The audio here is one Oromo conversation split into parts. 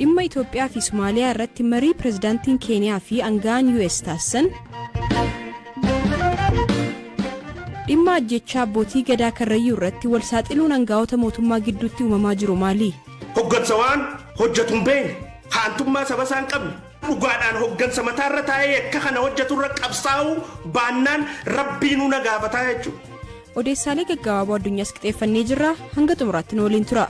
Dhimma Itoophiyaa fi Somaaliyaa irratti marii pirezidaantiin Keeniyaa fi aanga'aan US taasisan. Dhimma ajjechaa abbootii gadaa Karrayyuu irratti wal saaxiluun aangaa'ota mootummaa gidduutti uumamaa jiru maali? Hoggansa waan hojjetu hin beekne, haantummaa saba isaa hin qabne, dhugaadhaan hoggansa mataarra taa'ee akka kana hojjeturra qabsaa'uu baannaan rabbiinuu na gaafataa jechuudha. Odeessaalee gaggabaaboo addunyaas qixeeffannee jirra, hanga xumuraatti nu waliin tura.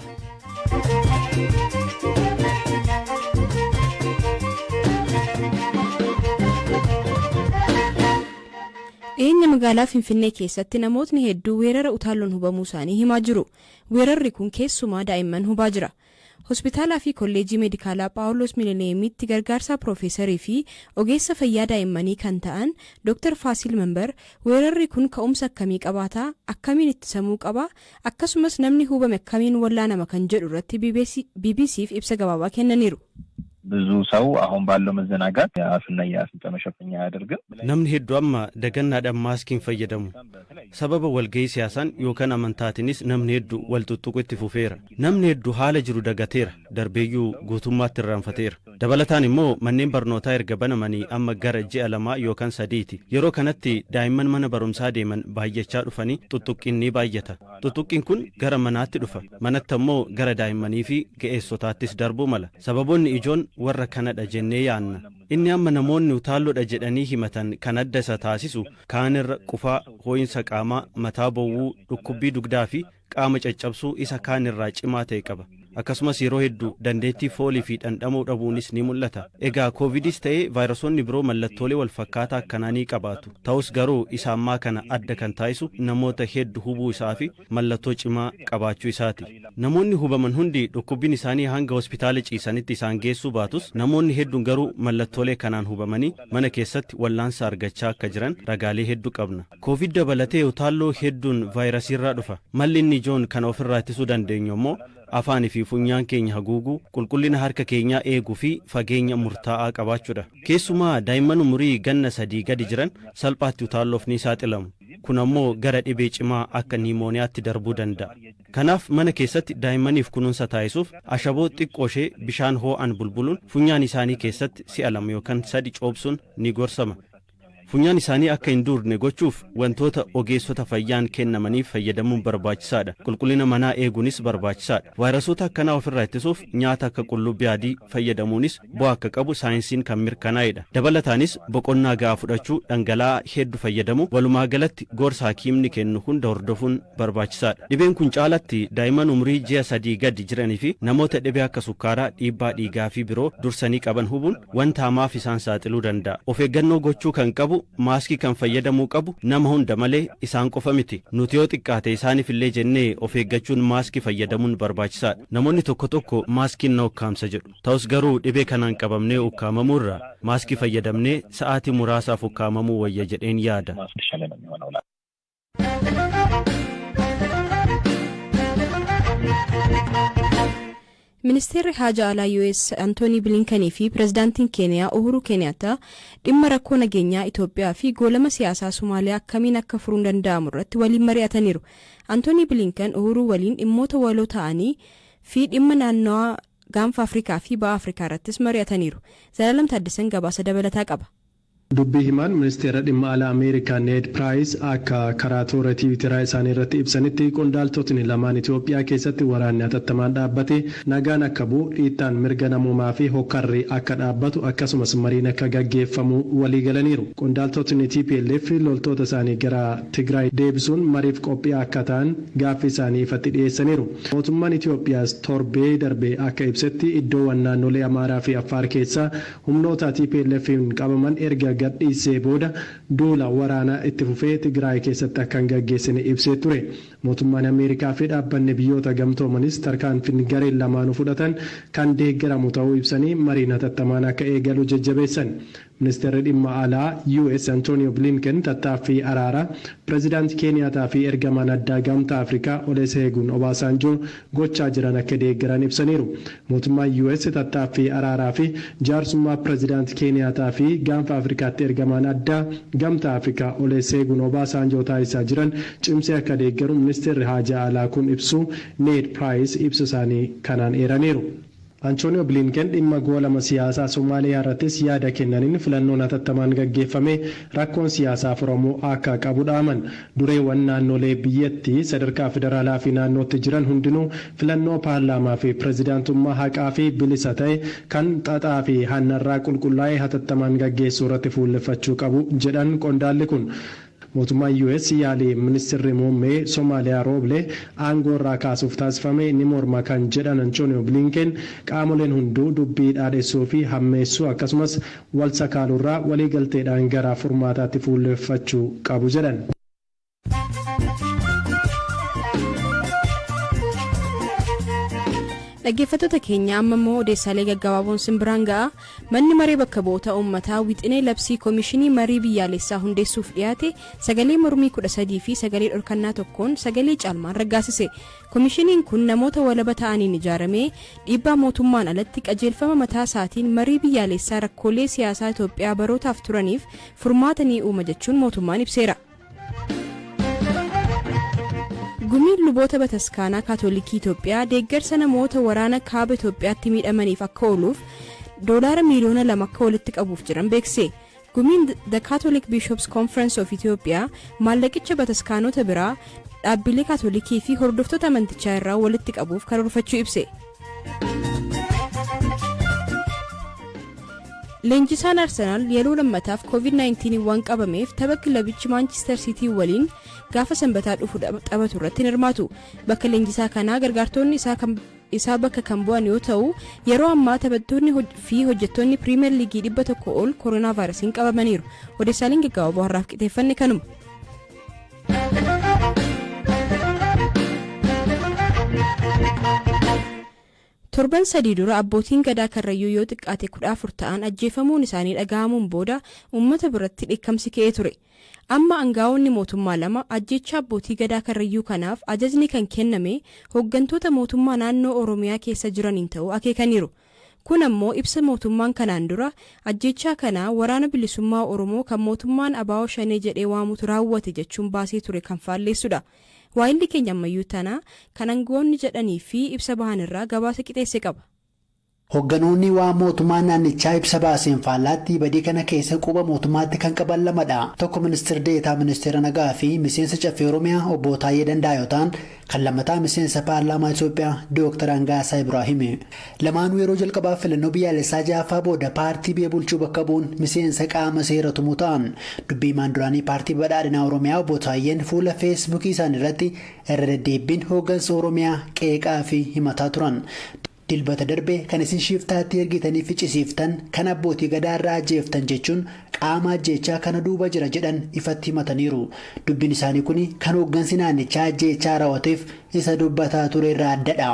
Dhiyeenya magaalaa Finfinnee keessatti namootni hedduu weerara utaalloon hubamuu isaanii himaa jiru. Weerarri kun keessumaa daa'imman hubaa jira. Hospitaalaa fi Kolleejjii Meedikaalaa Phaawulos Mileniyeemitti gargaarsaa piroofeesarii fi ogeessa fayyaa daa'immanii kan ta'an Dr. Faasiil Manbar weerarri kun ka'umsa akkamii qabaata, akkamiin ittisamuu qaba, akkasumas namni hubame akkamiin wallaanama kan jedhu irratti BBCf ibsa gabaabaa kennaniiru. ብዙ ሰው አሁን ባለው መዘናጋት የአፍና የአፍንጫ መሸፈኛ አያደርግም። Namni hedduu amma dagannaadhaan maaskii hin fayyadamu. Sababa walgahii siyaasaan yookaan amantaatiinis namni hedduu wal tuttuqu itti fufeera. Namni hedduu haala jiru dagateera. Darbeeyyuu guutummaatti irraanfateera. Dabalataan immoo manneen barnootaa erga banamanii amma gara ji'a 2 yookaan sadiiti. Yeroo kanatti daa'imman mana barumsaa deeman baay'achaa dhufanii tuttuqqiin ni baay'ata. Tuttuqqiin kun gara manaatti dhufa. Manatti ammoo gara daa'immanii fi ga'eessotaattis darbuu mala. Sababoonni ijoon warra kanadha jennee yaanna. Inni amma namoonni utaalloodha jedhanii himatan kan adda isa taasisu kaanirra qufaa, hoo'insa qaamaa, mataa bowwuu, dhukkubbii dugdaa fi qaama caccabsuu isa kaanirraa cimaa ta'e qaba. Akkasumas yeroo hedduu dandeettii foolii fi dhandhamuu dhabuunis ni mul'ata. Egaa koovidis ta'ee vaayirasoonni biroo mallattoolee wal fakkaataa akkanaa ni qabaatu. Ta'us garuu isa ammaa kana adda kan taasisu namoota hedduu hubuu isaa fi mallattoo cimaa qabaachuu isaati. Namoonni hubaman hundi dhukkubbiin isaanii hanga hospitaala ciisanitti isaan geessuu baatus, namoonni hedduun garuu mallattoolee kanaan hubamanii mana keessatti wallaansa argachaa akka jiran ragaalee hedduu qabna. Koovid dabalatee utaalloo hedduun vaayirasiirraa dhufa. Malli inni ijoon kana ofirraa ittisuu dandeenyu immoo afaanii fi funyaan keenya haguuguu, qulqullina harka keenyaa eeguu fi fageenya murtaa'aa qabaachuudha. Keessumaa daa'imman umurii ganna 3 gadi jiran salphaatti utaalloof ni saaxilamu. Kun ammoo gara dhibee cimaa akka niimooniyaatti darbuu danda'a. Kanaaf mana keessatti daa'immaniif kunuunsa taasisuuf ashaboo xiqqoo ishee bishaan hoo'an bulbuluun funyaan isaanii keessatti si'a 2 yookaan 3 coobsuun ni gorsama. Funyaan isaanii akka hin duudne gochuuf wantoota ogeessota fayyaan kennamaniif fayyadamuun barbaachisaadha. Qulqullina manaa eeguunis barbaachisaadha. Vaayirasoota akkanaa ofirraa ittisuuf nyaata akka qullubbii adii fayyadamuunis bu'aa akka qabu saayinsiin kan mirkanaa'edha. Dabalataanis boqonnaa gahaa fudhachuu, dhangala'aa hedduu fayyadamu, walumaa galatti gorsa hakiimni kennu hunda hordofuun barbaachisaadha. Dhibeen kun caalatti daa'imman umurii ji'a 3 gadi jiranii fi namoota dhibee akka sukkaaraa, dhiibbaa dhiigaa fi biroo dursanii qaban hubuun wanta hamaaf isaan saaxiluu danda'a. Of eeggannoo gochuu kan qabu, maaskii kan fayyadamuu qabu nama hunda malee isaan qofa miti. Nuti yoo xiqqaate isaaniif illee jennee of eeggachuun maaskii fayyadamuun barbaachisaadha. Namoonni tokko tokko maaskiin na ukkaamsa jedhu. Ta'us garuu dhibee kanaan qabamnee ukkaamamuu irraa maaskii fayyadamnee sa'aatii muraasaaf ukkaamamuu wayya jedheen yaada. Ministeerri Haja Alaa US Antoonii Bilinkanii fi Pirezidaantiin Keeniyaa Uhuruu Keeniyaattaa dhimma rakkoo nageenyaa Itoophiyaa fi goolama siyaasaa Somaaliyaa akkamiin akka furuun danda'amu irratti waliin mari'ataniiru. Antoonii Bilinkan Uhuruu waliin dhimmoota waloo ta'anii fi dhimma naannawaa gaanfa Afrikaa fi ba'a Afrikaa irrattis mari'ataniiru. Zalaalam Taaddasan gabaasa dabalataa qaba. Dubbii himaan ministeera dhimma alaa Ameerikaa Need Piraayis akka karaa toora tiwiiteraa isaanii irratti ibsanitti, qondaaltotni lamaan Itoophiyaa keessatti waraanni hatattamaan dhaabbatee nagaan akka bu'u, dhiittaan mirga namoomaa fi hokkarri akka dhaabbatu akkasumas mariin akka gaggeeffamu waliigalaniiru. Qondaaltotni tplf loltoota isaanii gara Tigraay deebisuun mariif qophii akka ta'an gaaffii isaanii ifatti dhiyeessaniiru. Mootummaan Itoophiyaas torbee darbe akka ibsetti, iddoowwan naannolee Amaaraa fi Affaar keessaa humnoota TPLF'n qabaman erga gadhiisee booda duula waraanaa itti fufee Tigraay keessatti akka hin gaggeessine ibsee ture. Mootummaan Ameerikaa fi Dhaabbanni Biyyoota Gamtoomanis tarkaanfiin gareen lamaanuu fudhatan kan deeggaramu ta'uu ibsanii mariin hatattamaan akka eegalu jajjabeessan. Ministeerri Dhimma Alaa US Antooniyoo Bilinken tattaaffii araaraa Pirezidaanti Keeniyaataa fi ergamaan addaa Gamtaa Afrikaa Oleseegun Obaasaanjoo gochaa jiran akka deeggaran ibsaniiru. Mootummaan US tattaaffii araaraa fi jaarsummaa Pirezidaanti Keeniyaataa fi Gaanfa Afrikaatti ergamaan addaa Gamtaa Afrikaa Oleseegun Obaasaanjoo taasisaa jiran cimsee akka deeggaru ministeerri haajaa alaa kun ibsuu Need Piraayis ibsa isaanii kanaan eeraniiru. Antooniyoo Bilinken dhimma goolama siyaasaa Somaaliyaa irrattis yaada kennaniin, filannoon hatattamaan gaggeeffame rakkoon siyaasaa furamuu akka qabu dhaaman. Dureewwan naannolee biyyattii sadarkaa federaalaa fi naannootti jiran hundinuu filannoo paarlaamaa fi pirezidaantummaa haqaa fi bilisa ta'e, kan xaxaa fi hannarraa qulqullaa'ee hatattamaan gaggeessuu irratti fuulleffachuu qabu jedhan qondaalli kun. Mootummaan US yaalii ministirri muummee Somaaliyaa Rooble aangoo irraa kaasuuf taasifame ni morma kan jedhan Antooniyoo Bilinken, qaamoleen hunduu dubbii dhaadhessuu fi hammeessuu akkasumas wal sakaaluurraa waliigalteedhaan gara furmaataatti fuulleffachuu qabu jedhan. Dhaggeeffattoota keenya, amma immoo odeessaalee gaggabaaboon simbiraan ga'a. Manni maree bakka bu'oota uummataa wixinee labsii koomishinii marii biyyaalessaa hundeessuuf dhiyaate sagalee mormii 13 fi sagalee dhorkannaa tokkoon sagalee caalmaan raggaasise. Koomishiniin kun namoota walaba ta'aniin ijaaramee dhiibbaa mootummaan alatti qajeelfama mataa isaatiin marii biyyaalessaa rakkoolee siyaasaa Itoophiyaa barootaaf turaniif furmaata ni uuma jechuun mootummaan ibseera. Gumiin luboota bataskaanaa Kaatoolikii Itoophiyaa deeggarsa namoota waraana kaaba Itoophiyaatti miidhamaniif akka ooluuf doolaara miiliyoona 2 akka walitti qabuuf jiran beekse. Gumiin The Catholic Bishops Conference of Ethiopia maallaqicha bataskaanota biraa, dhaabbilee Kaatoolikii fi hordoftoota amantichaa irraa walitti qabuuf karoorfachuu ibse. Leenjisaan Arsenaal yeroo lammataaf COVID-19 waan qabameef tapha kilabichi Maanchister Siitii waliin gaafa Sanbataa dhufu taphatu irratti hin hirmaatu. Bakka leenjisaa kanaa gargaartonni isaa bakka kan bu'an yoo ta'u, yeroo ammaa taphattoonni fi hojjettoonni Piriimeer Liigii 100 ol koronaa vaayirasiin qabamaniiru. Odeessaaleen gaggabaaboo har'aaf qixeeffanne kanuma. Torban 3 dura abbootiin gadaa Karrayyuu yoo xiqqaate 14 ta'an ajjeefamuun isaanii dhaga'amuun booda uummata biratti dheekkamsi ka'ee ture. Amma aangaa'onni mootummaa lama ajjeechaa abbootii gadaa Karrayyuu kanaaf ajajni kan kenname hooggantoota mootummaa naannoo Oromiyaa keessa jiraniin ta'uu akeekaniiru. Kun ammoo ibsa mootummaan kanaan dura ajjeechaa kana Waraana Bilisummaa Oromoo kan mootummaan ABO Shanee jedhee waamutu raawwate jechuun baasee ture kan faalleessudha. Waayilli keenya Ammayyuu Tanaa kan aangawoonni jedhanii fi ibsa bahan irraa gabaasa qixeesse qaba. Hoogganoonni waa mootummaa naannichaa ibsa baaseen faallaatti badii kana keessa quba mootummaatti kan qaban lamadha. Tokko ministeera deetaa ministeera nagaa fi miseensa Caffee Oromiyaa obbo Taayyee Danda'a yoo ta'an, kan lammataa miseensa paarlaamaa Itoophiyaa Dooktar Angaasaa Ibraahimi. Lamaanuu yeroo jalqabaaf filannoo biyyaalessaa ja'affaa booda paartii biyya bulchuu bakka bu'uun miseensa qaama seera tumuu ta'an. Dubbii himaan duraanii paartii badhaadhinaa Oromiyaa obbo Taayyeen fuula Feesbuukii isaanii irratti irra deddeebiin hooggansa Oromiyaa qeeqaa fi himataa turan. Dilbata darbe kan isin shiftaatti ergitanii ficcisiiftan, kan abbootii gadaa irraa ajjeeftan jechuun qaama ajjeechaa kana duuba jira jedhan ifatti himataniiru. Dubbiin isaanii kun kan hooggansi naannichaa ajjeechaa raawwateef isa dubbataa ture irraa addadha.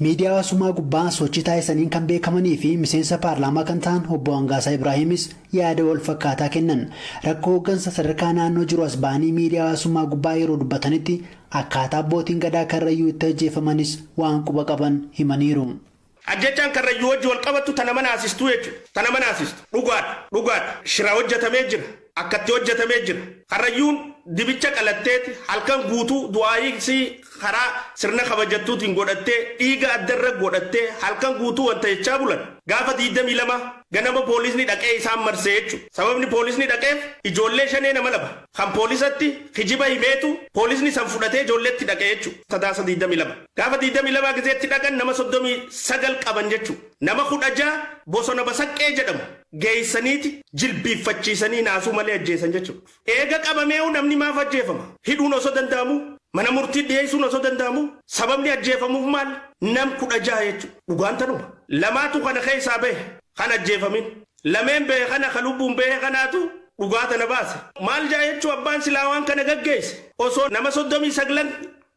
Miidiyaa hawaasummaa gubbaa sochii taasisaniin kan beekamanii fi miseensa paarlaamaa kan ta'an obbo Angaasaa Ibraahimis yaada wal fakkaataa kennan. Rakkoo hooggansa sadarkaa naannoo jiru as ba'anii miidiyaa hawaasummaa gubbaa yeroo dubbatanitti akkaataa abbootiin gadaa Karrayyuu itti ajjeefamanis waan quba qaban himaniiru. Ajjechaan Karrayyuu wajji wal qabattu tana manaasistuu jechuudha. Tana manaasistu. Dhugaadha. Dhugaadha. Shira hojjetamee jira. Akkatti hojjetamee jira. Karrayyuun dibicha qalatteeti halkan guutuu du'aayisii karaa sirna kabajattuutiin godhattee, dhiiga addarra godhattee, halkan guutuu wanta jechaa bulan. Gaafa 22 ganama poolisni dhaqee isaan marsee jechuudha. Sababni poolisni dhaqeef ijoollee shanee nama lama kan poolisatti kijiba himeetu poolisni san fudhatee ijoolleetti dhaqee jechuudha. Sadaasa 22. Gaafa 22 gizeetti dhaqan nama 39 qaban jechuudha. Nama 16 bosona Basaqqee jedhamu geessaniiti jilbiiffachiisanii naasuu malee ajjeesan jechuudha. Eega qabamee'u namni maaf ajjeefama? Hidhuun osoo danda'amu, mana murtii dhiyeessuun osoo danda'amu, sababni ajjeefamuuf maal? Nam 16 jechuudha. Dhugaan tanuma. Lamaatu kana keessaa bahe kan ajjeefamin. Lameen bahe kana ka lubbuun bahe kanaatu dhugaa tana baase. Maal jaa jechuu, abbaan silaa waan kana gaggeesse osoo nama 39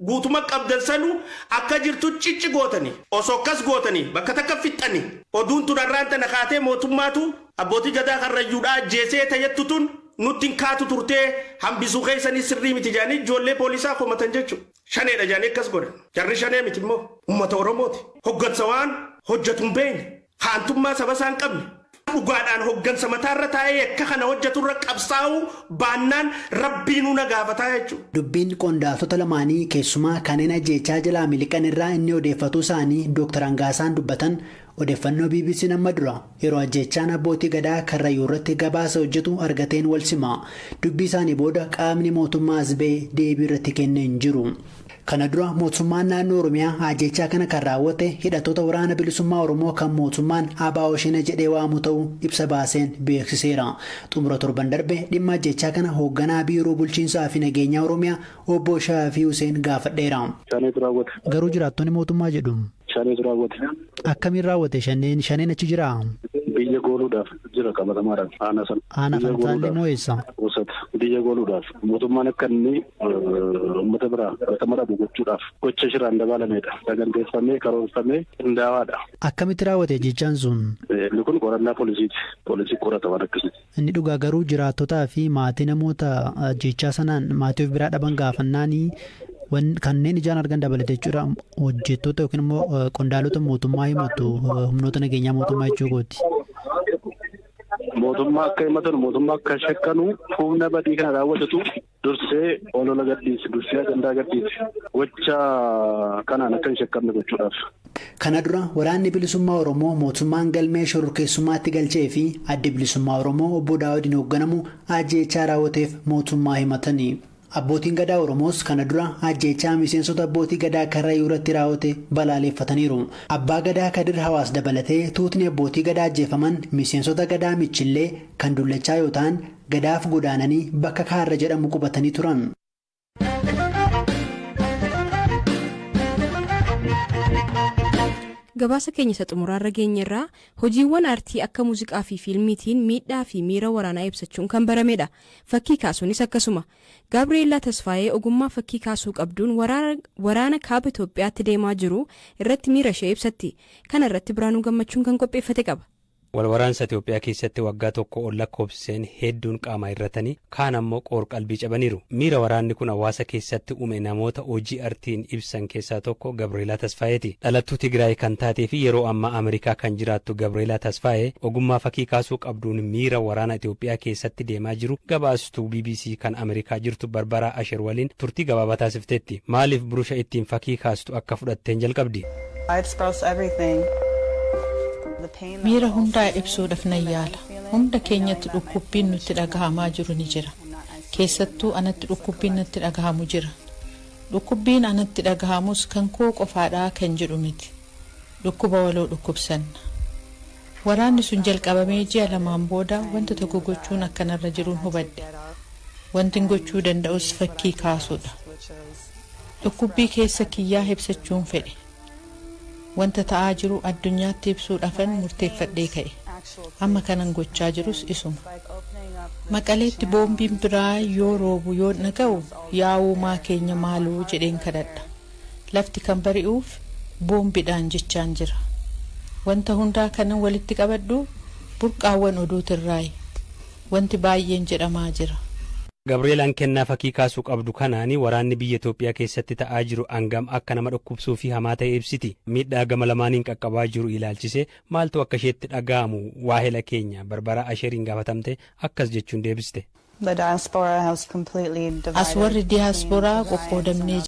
guutuma qabdan sanuu akka jirtu cicci gootanii, osoo akkas gootanii bakka takka fixxanii, oduun tun har'aan tana kaatee mootummaatu abbootii gadaa Karrayyuudhaa ajjeesee tayyattu tun nutti hin kaatu turtee, hambisuu keessanii sirrii miti jedhanii ijoollee poolisaa komatan jechuudha. Shaneedha jedhanii akkas godhan. Jarri shanee miti immoo uummata Oromooti. Hoggansa waan hojjetu hin beekne. Haantummaa saba isaa hin qabne. Dhugaadhaan hoggansa mataarra taa'ee akka kana hojjeturra qabsaa'uu baannaan rabbiinuu na gaafataa jechuudha. Dubbiin qondaaltota lamaanii, keessumaa kanneen ajjeechaa jalaa miliqan irraa inni odeeffatuu isaanii Dooktar Angaasaan dubbatan, Odeeffannoo BBC'n amma dura yeroo ajjechaan abbootii gadaa Karrayyuu irratti gabaasa hojjetu argateen wal sima. Dubbii isaanii booda qaamni mootummaa as ba'ee deebii irratti kennee hin jiru. Kana dura mootummaan naannoo Oromiyaa ajjechaa kana kan raawwate hidhattoota Waraana Bilisummaa Oromoo kan mootummaan ABO Shanee jedhee waamu ta'uu ibsa baaseen beeksiseera. Xumura torban darbe dhimma ajjechaa kana hoogganaa biiroo bulchiinsaa fi nageenyaa Oromiyaa obbo Shaafii Hussein gaafadheera. Shaneetu raawwate. Garuu jiraattonni mootummaa jedhu. Shaneetu raawwate. Akkamiin raawwate shaneen shaneen achi jiraa? Biyya gooluudhaaf jira qabatamaadhaan aanaa sana. Aanaa Fantaallee moo eessa? Goosata biyya gooluudhaaf mootummaan akka inni uummata biraa fudhatama dhabu gochuudhaaf gocha shiraan dabalamedha. Saganteeffamee karoorfamee qindaawaadha. Akkamitti raawwate jechaan sun? Inni kun qorannaa poolisiiti. Poolisii qorata waan akkasiiti. Inni dhugaa garuu jiraattotaa fi maatii namoota jechaa sanaan maatii of biraa dhaban gaafannaanii kanneen ijaan argan dabalate jechuudha, hojjettoota yookiin immoo qondaalota mootummaa himatu, humnoota nageenyaa mootummaa jechuu kooti. Mootummaa akka himatan, mootummaa akka shakkanu, humna badii kana raawwatatu dursee olola gadhiise, dursee ajandaa gadhiise, gocha kanaan akka hin shakkamne gochuudhaaf. Kana dura Waraanni Bilisummaa Oromoo mootummaan galmee shororkeessummaatti galchee fi Addi Bilisummaa Oromoo obbo Daawudiin hoogganamu ajjeechaa raawwateef mootummaa himatani. Abbootiin gadaa Oromoos kana dura ajjeechaa miseensota abbootii gadaa Karrayyuu irratti raawwate balaaleffataniiru. Abbaa Gadaa Kadir Hawaas dabalatee tuutni abbootii gadaa ajjeefaman miseensota gadaa Michillee kan dullachaa yoo ta'an, gadaaf godaananii bakka Kaarra jedhamu qubatanii turan. Gabaasa keenya isa xumuraarra geenyerraa. Hojiiwwan aartii akka muuziqaa fi fiilmiitiin miidhaa fi miira waraanaa ibsachuun kan baramedha. Fakkii kaasuunis akkasuma. Gaabreellaa Tasfaayee ogummaa fakkii kaasuu qabduun waraana kaaba Itoophiyaatti deemaa jiru irratti miira ishee ibsatti. Kana irratti Biraanuu Gammachuun kan qopheeffate qaba. Walwaraansa Itoophiyaa keessatti waggaa tokko ol lakkoofsiseen hedduun qaama irratanii, kaan ammoo qoor qalbii cabaniiru. Miira waraanni kun hawaasa keessatti uume namoota hojii artiin ibsan keessaa tokko Gabreelaa Tasfaayeeti. Dhalattuu Tigraay kan taatee fi yeroo ammaa Ameerikaa kan jiraattu Gabreelaa Tasfaayee ogummaa fakkii kaasuu qabduun miira waraana Itoophiyaa keessatti deemaa jiru gabaastuu BBC kan Ameerikaa jirtu Barbaraa Asher waliin turtii gabaabaa taasifteetti. Maaliif burusha ittiin fakkii kaastu akka fudhatteen jalqabdi? Miira hundaa ibsuudhaaf nan yaala. Hunda keenyatti dhukkubbiin nutti dhagahamaa jiru ni jira. Keessattuu anatti dhukkubbiin natti dhagahamu jira. Dhukkubbiin anatti dhagahamus kan koo qofaadhaa kan jedhu miti. Dhukkuba waloo dhukkubsanna. Waraanni sun jalqabamee ji'a 2n booda wanta tokko gochuun akkanarra jiruun hubadhe. Wanti gochuu danda'us fakkii kaasuudha. Dhukkubbii keessa kiyyaa ibsachuun fedhe. Wanta ta'aa jiru addunyaatti ibsuudhaafan murteeffadhee ka'e. Amma kanan gochaa jirus isuma. Maqaleetti boombiin biraa yoo roobu yoo dhaga'u, "Yaa uumaa keenya, maaloo," jedheen kadhadha. Lafti kan bari'uuf boombiidhaan jechaan jira. Wanta hundaa kanan walitti qabadhu burqaawwan oduutirraayi. Wanti baay'een jedhamaa jira. Gabreelaan kennaa fakkii kaasuu qabdu kanaani waraanni biyya Itoophiyaa keessatti ta'aa jiru hangam akka nama dhukkubsuu fi hamaa ta'e ibsiti. Miidhaa gama lamaaniin qaqqabaa jiru ilaalchise maaltu akka isheetti dhaga'amu waahela keenya Barbaraa Asheriin gaafatamte akkas jechuun deebiste. As warri diyaasporaa qoqqoodamnee.